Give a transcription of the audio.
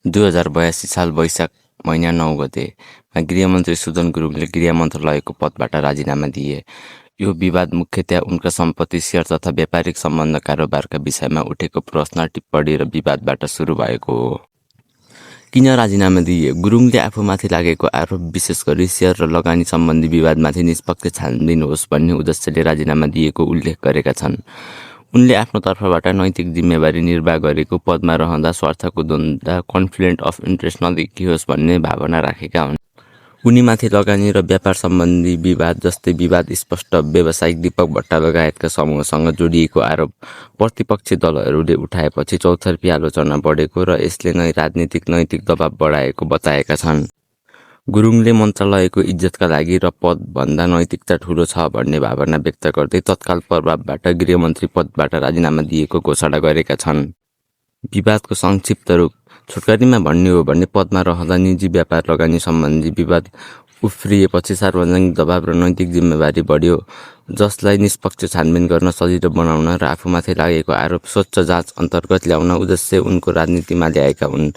2082 साल वैशाख महिना 9 गतेमा गृहमन्त्री सुदन गुरुङले गृह मन्त्रालयको पदबाट राजीनामा दिए। यो विवाद मुख्यतया उनका सम्पत्ति, सेयर तथा व्यापारिक सम्बन्ध कारोबारका विषयमा उठेको प्रश्न, टिप्पणी र विवादबाट सुरु भएको हो। किन राजीनामा दिए? गुरुङले आफूमाथि लागेको आरोप, विशेष गरी सेयर र लगानी सम्बन्धी विवादमाथि निष्पक्ष छानबिन होस् भन्ने उद्देश्यले राजीनामा दिएको उल्लेख गरेका छन्। उनले आफ्नो तर्फबाट नैतिक जिम्मेवारी निर्वाह गरेको, पदमा रहँदा स्वार्थको द्वन्द्व, कन्फ्लिक्ट अफ इन्ट्रेस्ट नदेखियोस् भन्ने भावना राखेका हुन्। उनीमाथि लगानी र व्यापार सम्बन्धी विवाद जस्तै विवाद स्पष्ट व्यावसायिक दीपक भट्ट लगायतका समूहसँग जोडिएको आरोप प्रतिपक्षी दलहरूले उठाएपछि चौतर्फी आलोचना बढेको र यसले नै राजनीतिक नैतिक दबाव बढाएको बताएका छन्। गुरुङले मन्त्रालयको इज्जतका लागि र पदभन्दा नैतिकता ठूलो छ भन्ने भावना व्यक्त गर्दै तत्काल प्रभावबाट गृहमन्त्री पदबाट राजीनामा दिएको घोषणा गरेका छन्। विवादको संक्षिप्त रूप छोटकरीमा भन्ने हो भने पदमा रहँदा निजी व्यापार लगानी सम्बन्धी विवाद उफ्रिएपछि सार्वजनिक दबाव र नैतिक जिम्मेवारी बढ्यो, जसलाई निष्पक्ष छानबिन गर्न सजिलो बनाउन र आफूमाथि लागेको आरोप स्वच्छ जाँच अन्तर्गत ल्याउन उद्देश्य उनको राजनीतिमा ल्याएका हुन्।